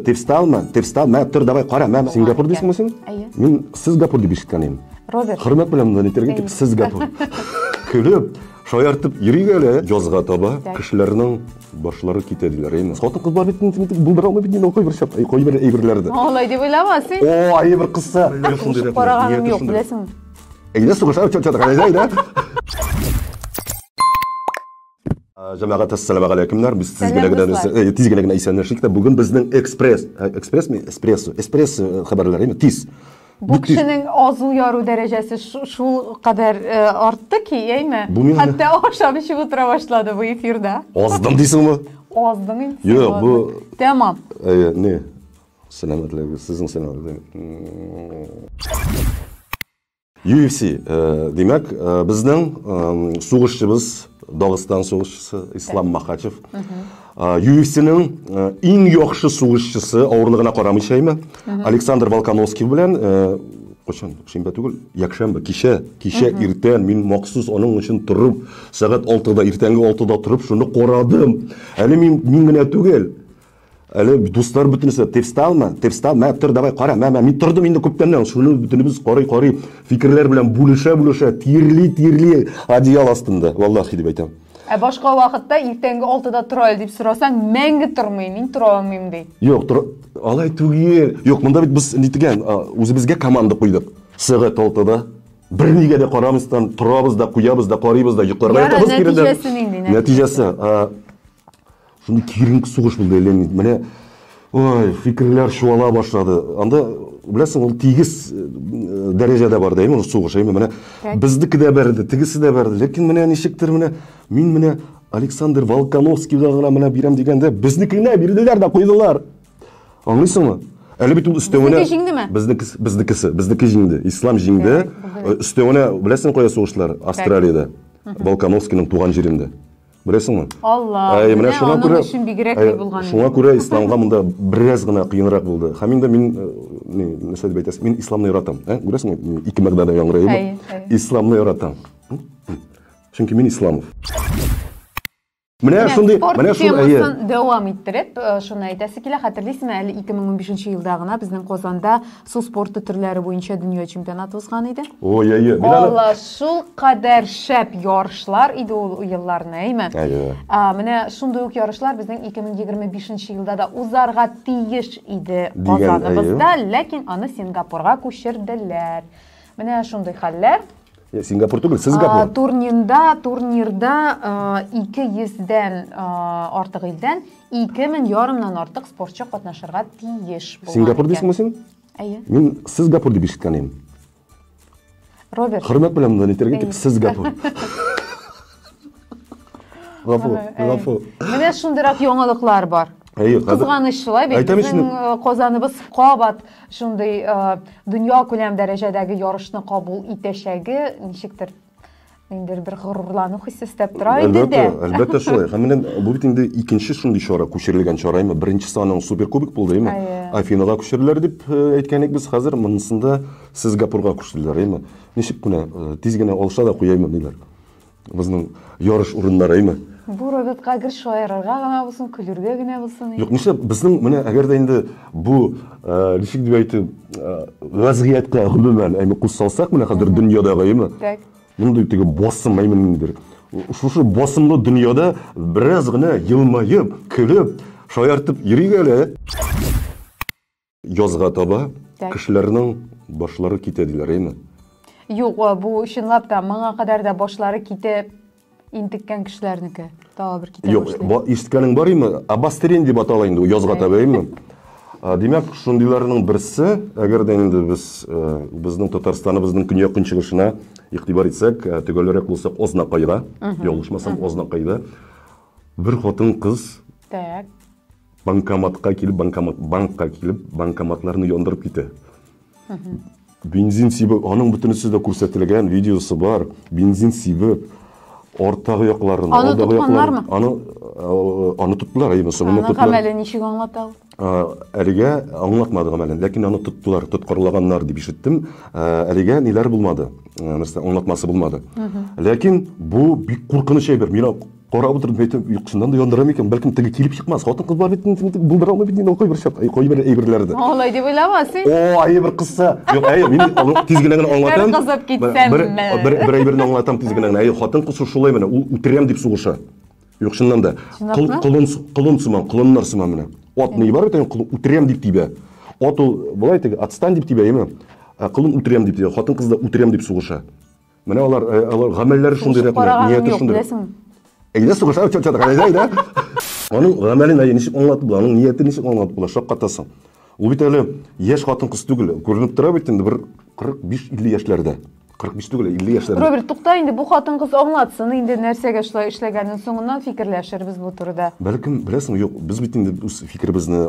Ты всталмы? Ты встал? Мә, тор, давай, кара, мә, Сингапур дисеңме син? Әйе. Мин Сингапур дип ишеткән идем. Роберт. Хөрмәт белән монда нитәргә дип Сингапур. Көлеп, шаяртып йөрик әле. Язга таба кешеләрнең башлары китә диләр, әйме? Хатын-кызлар бит булдыра алмый бит инде кайбер чак, кайбер әйберләрне. Алай дип уйлама син. О, әйбер кызса. Сугышып караганым юк, беләсеңме? Әйдә сугыша, чат, чат, әйдә. Җәмәгать, ассаламу алейкумнар. Без тиз генә генә тиз генә генә исәнләшик тә. Бүген безнең экспресс, экспресс ми, эспрессо, эспрессо хәбәрләре, әйме, тиз. Бу кешенең азу яру дәрәҗәсе шул кадәр артты ки, әйме? Хәтта ашап эчеп утыра башлады бу эфирда. Аздым дисеңме? Аздың инде. Юк, бу Тәмам. Әйе, не? Сәламәтлек, сезнең сәламәтлек. UFC, димәк, безнең сугышчыбыз, Дагыстан сугышчысы Ислам Махачев. UFC-ның иң яхшы сугышчысы, авырлыгына карамыйча әйме, Александр Волконовский белән кайчан, шимбә түгел, якшәмбе, кичә, кичә иртән мин махсус аның өчен торып, сәгать 6-да, иртәнге 6-да торып шуны карадым. Әле мин, мин генә түгел, Әле дуслар бөтенесе, ты всталмы? Ты встал? Мә, тор, давай, кара, мә, мә. Мин тордым инде күптәннән. Шуны бөтенебез карый-карый, фикерләр белән бүлешә-бүлешә, тирли-тирли одеял астында. Валлахи дип әйтәм. Ә башка вакытта иртәнге 6-да тора әле дип сорасаң, мәңге тормыйм, мин тора алмыйм ди. Юк, тор, алай түгел. Юк, монда бит без ни дигән, үзебезгә команда куйдык. Сәгать 6-да бернигә дә карамастан торабыз да, куябыз да, карыйбыз да, йокларга ятабыз киредән. Нәтиҗәсе нинди? Нәтиҗәсе, Шундый киеренке сугыш булды әллә ни. Менә ой, фикерләр чуала башлады. Анда, беләсең, ул тигез дәрәҗәдә барды, әйме, ул сугыш, әйме. Менә безнеке дә бәрде, тегесе дә бәрде. Ләкин менә ничектер менә мин менә Александр Волконовскийга гына менә бирәм дигәндә, безнекенә бирделәр дә куйдылар. Аңлыйсыңмы? Әле бит ул өстәвенә Безнеке җиңдеме? Безнеке, безнекесе, безнеке җиңде. Ислам җиңде. Өстәвенә, беләсең кая сугышлар? Австралиядә. Волконовскийның туган җирендә. Беләсеңме? Алла, әй, менә шуңа күрә өчен бигрәк ни булган. Шуңа күрә исламга монда бераз гына кыенрак булды. Һәм инде мин ни, нәрсә дип әйтәсең? Мин исламны яратам. Ә, күрәсеңме? Ике мәгънәдә яңгырый. Исламны яратам. Чөнки мин исламов. Менә шундый, менә шул әйе. Дәвам иттереп, шуны әйтәсе килә, хәтерлисезме, әле 2015 елда гына безнең Казанда су спорты төрләре буенча дөнья чемпионаты узган иде. Ой, әйе. Алла, шул кадәр шәп ярышлар иде ул елларны, әйме? Әйе. Менә шундый ук ярышлар безнең 2025 елда да узарга тиеш иде Казаныбызда, ләкин аны Сингапурга күчерделәр. Менә шундый хәлләр. Сингапур түгел, Сингапур. Турнирда, турнирда 200-дән артык илдән 2000 ярымнан артык спортчы катнашырга тиеш булган. Сингапур дисеңме син? Әйе. Мин Сингапур дип ишеткән идем. Роберт. Хөрмәт белән монда нитәргә дип Сингапур. Гафу, гафу. Менә шундыйрак яңалыклар бар. Әйе, хәзер Кызганыч шулай бит. Безнең Казаныбыз кабат шундый дөнья күләм дәрәҗәдәге ярышны кабул итәчәге ничектер ниндидер бер горурлану хисе өстәп тора иде дә. Әлбәттә, әлбәттә шулай. Һәм менә бу бит инде икенче шундый чара, күчерелгән чара, әйме. Беренчесе аның суперкубок булды, әйме. Афинага күчерделәр дип әйткән идек без. Хәзер монысында Сингапурга күчерделәр, әйме. Ничек менә тиз генә алыша да куя, әйме, ниләр. Безнең ярыш урыннары, әйме. Бу Робертка гел шаярырга гына булсын, көлергә генә булсын. Юк, нишләп безнең менә әгәр дә инде бу ничек дип әйтим, вазгыятькә гомумән, әйме, күз салсак, менә хәзер дөньядагы, әйме. Так. Мондый теге басым, әйме, ниндидер. Шушы басымлы дөньяда бераз гына елмаеп, көлеп, шаяртып йөрик әле. Язга таба кешеләрнең башлары китә диләр, әйме? Юк, бу чынлап та моңа кадәр дә башлары китеп интеккән кешеләрнеке. Тагы бер китә Юк, ишеткәнең бар име? Абастерин дип атала инде, язга таба, әйме? Димәк, шундыйларның берсе, әгәр дә инде без безнең Татарстаныбызның көньяк-көнчыгышына игътибар итсәк, төгәлрәк булсак, Ознакайда, ялгышмасам, Ознакайда бер хатын-кыз Так. Банкоматка килеп, банкомат, банкка килеп, банкоматларны яндырып китә. Бензин сибеп, аның бөтенесе дә күрсәтелгән, видеосы бар. Бензин сибеп, арттагы якларын, Аны алдагы тотканнармы? якларын. Аны, аны тоттылар, әйе, соңыннан Аны тоттылар. гамәле ничек аңлата ул? Әлегә аңлатмады гамәлен, ләкин аны тоттылар, тоткарлаганнар дип ишеттем. Әлегә ниләр булмады, нәрсә аңлатмасы булмады. Ләкин бу бик куркыныч әйбер. Мин. Карап утырдым, әйтәм, юк, чыннан да яндыра микән? Бәлкем теге килеп чыкмас. Хатын-кыз бар бит, булдыра алмый бит инде кайбер чак, кайбер әйберләрне. Алай дип уйлама син. О, әйе бер кызса. Юк, әйе, мин аны тиз генә генә аңлатам. Бер кызып китсәм. Бер, бер, бер әйберне аңлатам тиз генә генә. Әйе, хатын-кыз шулай менә, ул үтерәм дип сугыша. Юк, чыннан да. Кол, колын, колын сыман, колыннар сыман менә. Ат ни бар бит, колын үтерәм дип тибә. Ат ул болай теге отстань дип тибә, әйеме? Ә колын үтерәм дип тибә, хатын-кыз да үтерәм дип сугыша. Менә алар, э, алар гамәлләре шундыйрак, менә нияте шундый. Әйдә сугыша, чат чат, әйдә, әйдә. Аның гамәлен әйе ничек аңлатып була, аның нияте ничек аңлатып була, шаккатасың. Ул бит әле яшь хатын-кыз түгел, күренеп тора бит инде бер 45-50 яшьләрдә. 45 түгел, 50 яшьләрдә. Роберт, тукта инде, бу хатын-кыз аңлатсын инде нәрсәгә шулай эшләгәнен, соңыннан фикерләшербез бу турыда. Бәлкем, беләсең, юк, без бит инде үз фикеребезне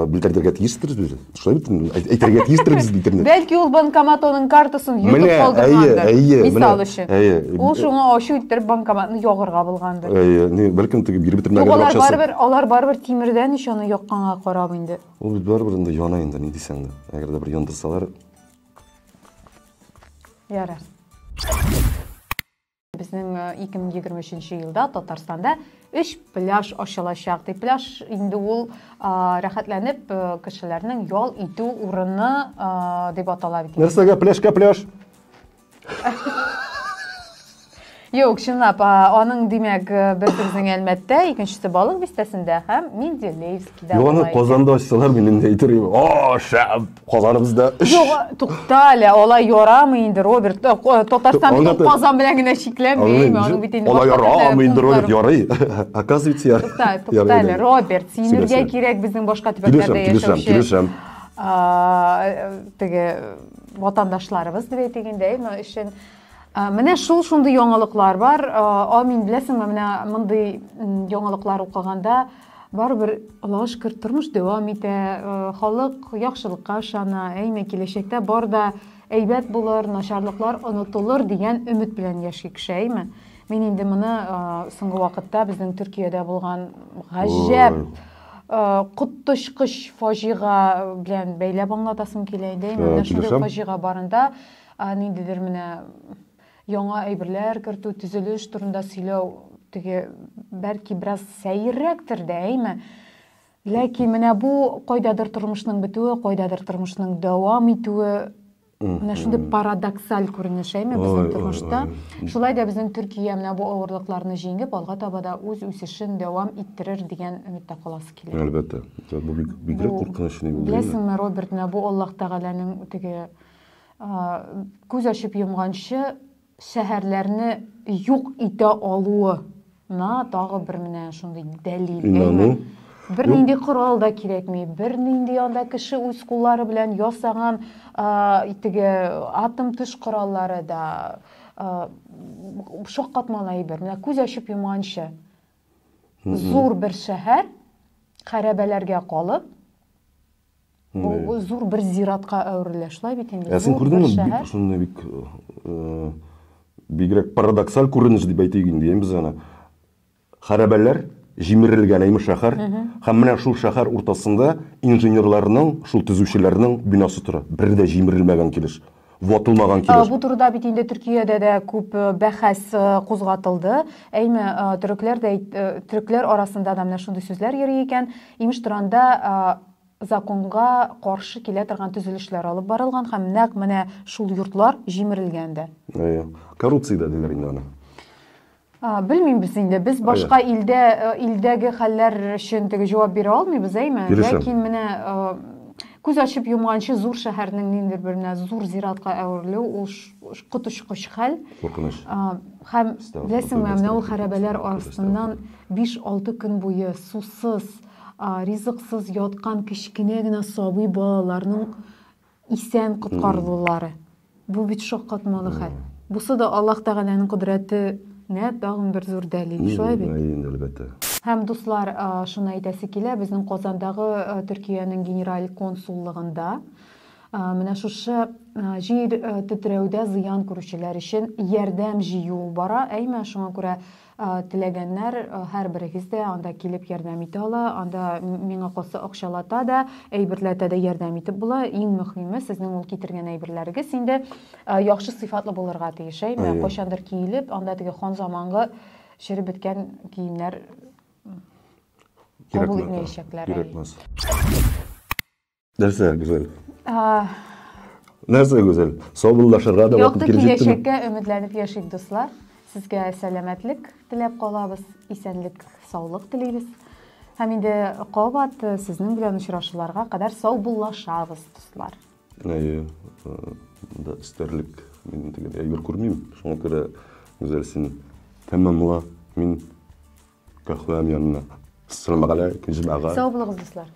белдерергә тиештер без. Шулай бит инде, әйтергә тиештербез бит инде. Бәлки ул банкомат аның картасын йотып калдыргандыр. Әйе, әйе, мисал өчен. Әйе. Ул шуңа ачу иттереп банкоматны ягырга булгандыр. Әйе, ни, бәлкем теге биреп бетермәгәндер акчасын. Алар барыбер, алар барыбер тимердән ич аны якканга карап инде. Ул бит барыбер инде яна инде, ни дисәң дә. Әгәр дә бер яндырсалар. Ярар. Безнең 2023 э, елда Татарстанда өч пляж ачылачак. Ди пляж инде ул рәхәтләнеп э, кешеләрнең ял итү урыны дип атала бит. Нәрсәгә пляжка пляж? Юк, чынлап, аның димәк, э, берсе безнең Әлмәттә, икенчесе Балык бистәсендә һәм Менделеевскида. Юк, аны Казанда ачсалар, мин инде әйтер идем. О, шәп! Казаныбызда өч. Юк, тукта әле, алай ярамый инде, Роберт. Э, Татарстан бит Казан белән генә чикләнми, аның бит инде. Алай ярамый инде, Роберт, ярый. Оказывается, ярый. Тукта, тукта әле, Роберт, сөенергә кирәк безнең башка төбәкләрдә яшәүче. Килешәм, килешәм. Теге ватандашларыбыз дип әйтик инде, әйме өчен. Менә шул шундый яңалыклар бар. Амин, беләсеңме, менә мондый яңалыклар укыганда барыбер Аллага шөкер, тормыш дәвам итә, халык яхшылыкка ышана, әйме, киләчәктә бар да әйбәт булыр, начарлыклар онытылыр дигән өмет белән яши кеше, әйме. Мин инде моны соңгы вакытта безнең Төркиядә булган гаҗәп коточкыч фаҗига белән бәйләп аңлатасым килә инде. Әйме, менә шундый фаҗига барында ниндидер менә яңа әйберләр кертү, төзелеш турында сөйләү теге бәлки бераз сәеррәктер дә, әйме? Ләкин менә бу кайдадыр тормышның бетүе, кайдадыр тормышның дәвам итүе менә шундый парадоксаль күренеш, әйме, безнең тормышта. Шулай да безнең Төркия менә бу авырлыкларны җиңеп, алга таба да үз үсешен дәвам иттерер дигән өметтә каласы килә. Әлбәттә. Бу бик бигрәк куркыныч ни булды. Беләсеңме, Роберт, менә бу Аллаһ Тәгаләнең теге күз ачып йомганчы шәһәрләрне юк итә алуы на тагы бер менә шундый дәлил. Инану. Бернинди корал да кирәкми, бернинди анда кеше үз куллары белән ясаган теге атом төш кораллары да шаккатмалы әйбер. Менә күз ачып йомганчы зур бер шәһәр хәрабәләргә калып, Бу зур бер зиратка әверелә, шулай бит инде. Ә син күрдеңме, бик шундый бик э, бигрәк парадоксаль күренеш дип әйтик инде, без аны. Хәрабәләр җимерелгән әйме шәһәр һәм менә шул шәһәр уртасында инженерларның, шул төзүчеләрнең бинасы тора. Бер дә җимерелмәгән килеш, ватылмаган килеш. Бу турыда бит инде Төркиядә дә күп э, бәхәс э, кузгатылды. Әйме, төрекләр дә төрекләр арасында да менә шундый сүзләр йөри икән. Имеш торанда законга каршы килә торган төзелешләр алып барылган һәм нәкъ менә шул йортлар җимерелгән дә. Әйе. Коррупция дә диләр инде аны. Белмим без инде. Без башка илдә э, илдәге хәлләр өчен теге җавап бирә алмыйбыз, әйме? Ләкин менә э, күз ачып йомганчы зур шәһәрнең ниндидер бер менә зур зиратка әверелү ул коточкыч хәл. Куркыныч. Һәм беләсеңме, менә ул хәрабәләр астыннан 5-6 көн буе сусыз, ризыксыз яткан кечкенә генә сабый балаларның исән коткарылулары. Бу бит шаккатмалы хәл. Бусы да Аллаһ Тәгаләнең кодрәтенә тагын бер зур дәлил, шулай бит? Инде, әлбәттә. Һәм, дуслар, шуны әйтәсе килә, безнең Казандагы Төркиянең генераль консуллыгында менә шушы җир тетрәүдә зыян күрүчеләр өчен ярдәм җыю бара. Әйме, шуңа күрә Теләгәннәр һәрберегез дә анда килеп ярдәм итә ала. Анда миңа калса акчалата да, әйберләтә дә ярдәм итеп була. Иң мөхиме, сезнең ул китергән әйберләрегез инде яхшы сыйфатлы булырга тиеш, әйме? Кайчандыр киелеп, анда теге хан замангы череп беткән киемнәр кабул итмәячәкләр. Кирәкмәс. Нәрсә, Гүзәл? Нәрсә, Гүзәл? Саубуллашырга да вакыт килеп җиттеме? Якты киләчәккә өметләнеп яшик, дуслар. Сезгә сәламәтлек теләп калабыз, исәнлек, саулык телибез. Һәм инде кабат сезнең белән очрашуларга кадәр саубуллашабыз, дуслар. Әйе, монда өстәрлек мин теге әйбер күрмим. Шуңа күрә, Гүзәл, син тәмамла, мин каһвәм янына. Ассаламу алейкум, җәмәгать. Сау булыгыз, дуслар.